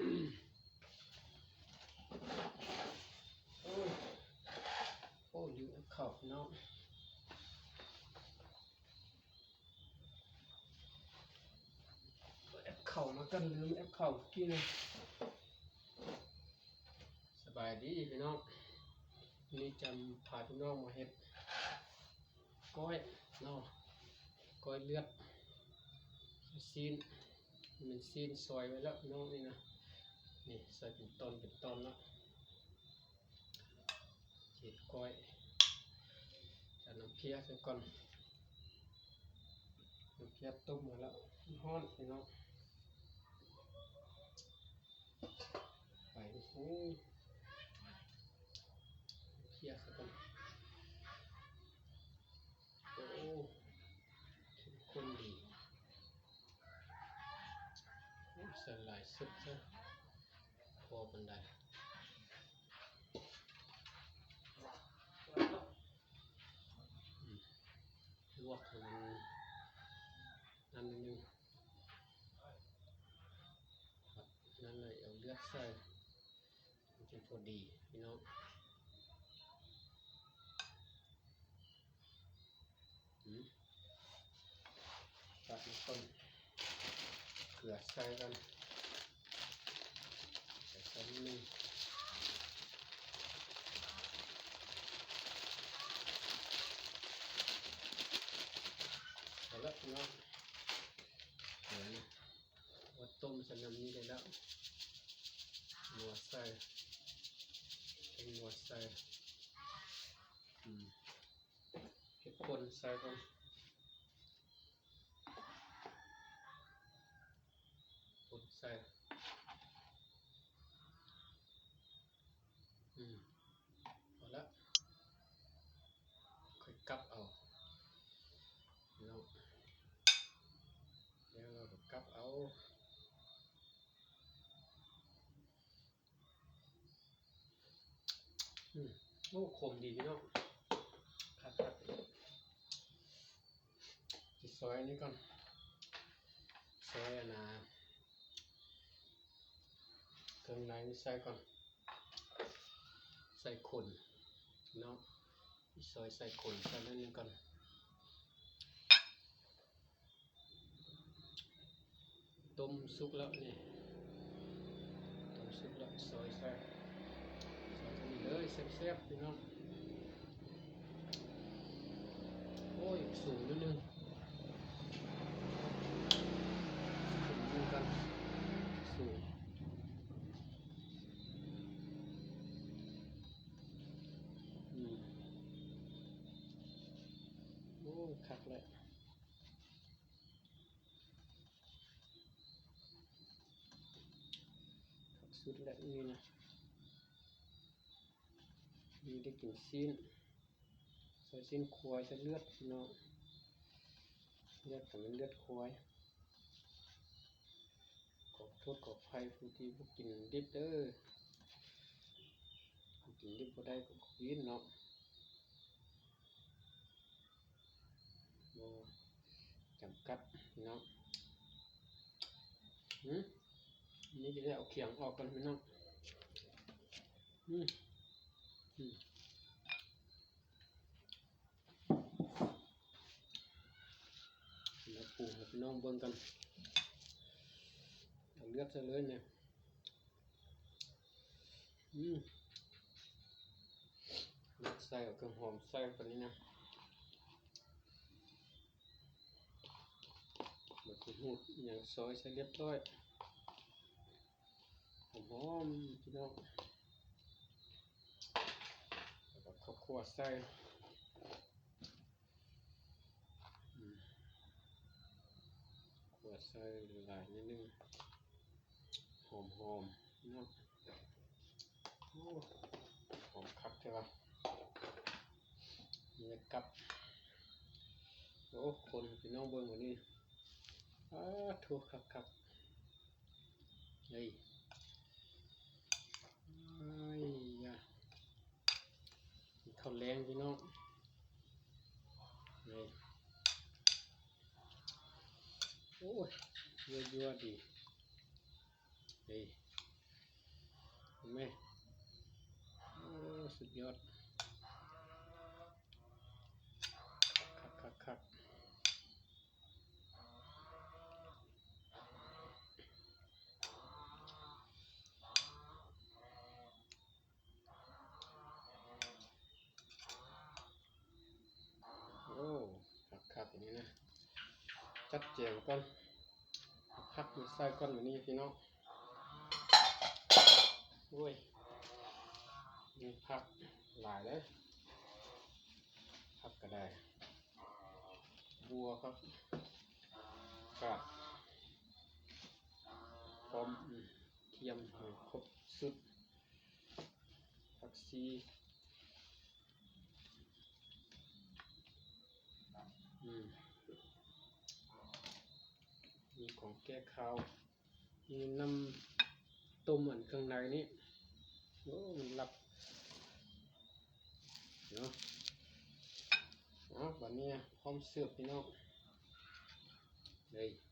ໂອ້ຍ ໂອ້ຍ ລືມແອັບເຂົ້າເນາະ ແອັບເຂົ້າມາກັນ ລືມແອັບເຂົ້າກີ້ນະ. ສະບາຍດີພີ່ນ້ອງ ມື້ນີ້ຈະພາພີ່ນ້ອງມາເຮັດກ້ອຍເນາະ ກ້ອຍເລືອດຊີ້ນ ແມ່ນຊີ້ນຊອຍໄວ້ແລ້ວພີ່ນ້ອງ ນີ້ນະ ນີ້ໃສ່ເປັນຕອນເປັນຕອນເນາະ ເຮັດກ້ອຍ ຈະນ້ຳເພຍໃສ່ກ່ອນ ນ້ຳເພຍຕົ້ມມາແລ້ວ ຮ້ອນພີ່ນ້ອງ. ໄປ ໂອ້ ເຄຍຊະກ່ອນ ໂອ້ ເຂັ້ມຂຸ້ນດີ ໂອ້ ໃສ່ຫຼາຍສຸດຊະ ພໍປານໃດ ອືມ ລວກໃຫ້ມັນນັ້ນໜ້ອຍໜຶ່ງ ນັ້ນເລີຍ ເອົາເລືອດໃສ່ ມັນຈຶ່ງພໍດີພີ່ນ້ອງ ອືມ ຕັດມັນຕົ້ນ ເກືອໃສ່ກ່ອນ ໃສ່ໜ້ອຍໜຶ່ງ ພໍແລ້ວພີ່ນ້ອງ ເອົາ ຕົ້ມໃສ່ນ້ຳນີ້ໄດ້ແລ້ວ ນົວໃສ່ ເອົານົວໃສ່ ອືມ ເຮັດຄົນໃສ່ກ່ອນ ຄົນໃສ່ ອືມ ພໍລະ ຄ່ອຍກັບເອົາເນາະ ແລ້ວເຮົາກໍກັບເອົາ ອືມ ໂອ້ ຂົມດີພີ່ນ້ອງ ຄັກໆ ຊິຊອຍອັນນີ້ກ່ອນ ຊອຍອັນນ່າ ເຄື່ອງໃນໃສ່ກ່ອນ ໃສ່ຂົນເນາະ ຊອຍໃສ່ຂົນໃສ່ໜ້ອຍໜຶ່ງກ່ອນ ຕົ້ມສຸກແລ້ວນີ້ ຕົ້ມສຸກແລ້ວ ຊອຍໃສ່ ຊອຍເທົ່ານີ້ເລີຍ ແຊບໆ ພີ່ນ້ອງ. ໂອ້ຍ ສູງໜ້ອຍໜຶ່ງ ສູງໜຶ່ງກ່ອນ ສູງ ອືມ ໂອ້ ຄັກແຫຼະ ຄັກສຸດແຫຼະ ນີ້ນະ ນີ້ໄດ້ກິນຊີ້ນ ໃສ່ຊີ້ນຄວາຍ ໃສ່ເລືອດພີ່ນ້ອງ ເລືອດກໍແມ່ນເລືອດຄວາຍ ຂໍໂທດຂໍອະໄພຜູ້ທີ່ບໍ່ກິນດິບເດີ້ ຜູ້ກິນດິບບໍ່ໄດ້ກໍບໍ່ກິນເນາະ ບໍ່ຈຳກັດພີ່ນ້ອງ ຫື ນີ້ຈະໄດ້ເອົາຂຽງອອກກ່ອນພີ່ນ້ອງ ອືມ ອືມ ແລ້ວປຸງໃຫ້ພີ່ນ້ອງເບິ່ງກັນ ເອົາເລືອດໃສ່ເລີຍນີ້ ອືມ ເລືອດໃສ່ ເອົາເຄື່ອງຫອມໃສ່ປານນີ້ນະ ບັກຫູດຫຍັງຊອຍໃສ່ລຽບຮ້ອຍ ຫອມໆ ພີ່ນ້ອງ ແລ້ວກໍເຂົ້າຂົ້ວໃສ່ ອືມ ຂົ້ວໃສ່ຫຼາຍໆ ໜ້ອຍໜຶ່ງ ຫອມໆ ເນາະ ໂອ້ ຫອມຄັກແທ້ວ່າ ນີ້ກັບ ໂອ້ ຄົນໃຫ້ພີ່ນ້ອງເບິ່ງບັດນີ້ ປາໂທ້ ຄັກໆ ເອີຍ ເອີຍ ກິນເຂົ້າແລງພີ່ນ້ອງ ນີ້ ໂອ້ຍ ຍົວໆ ດີ ນີ້ ແມ່ ໂອ້ ສຸດຍອດ ຄັກໆໆ. ໂອ້ ຄັກໆ ນີ້ນະ ຈັດແຈວກ່ອນ ເອົາຜັກມາໃສ່ກ່ອນ ບາດນີ້ພີ່ນ້ອງ. ໂອ້ຍ ມີຜັກຫຼາຍເດ້ ຜັກກະໄດ້ ບົວ ຜັກກາດ ຫອມ ອືມ ກະທຽມ ໃຫ້ຄົບຊຸດ ຜັກຊີ ອືມ ມີຂອງແກ້ຄາວ ມີນ້ຳຕົ້ມອັນເຄື່ອງໃນນີ້ ໂອ້ ມັນລັບເນາະ. ເອົາ ບາດນີ້ພ້ອມເສີບພີ່ນ້ອງເອີຍ.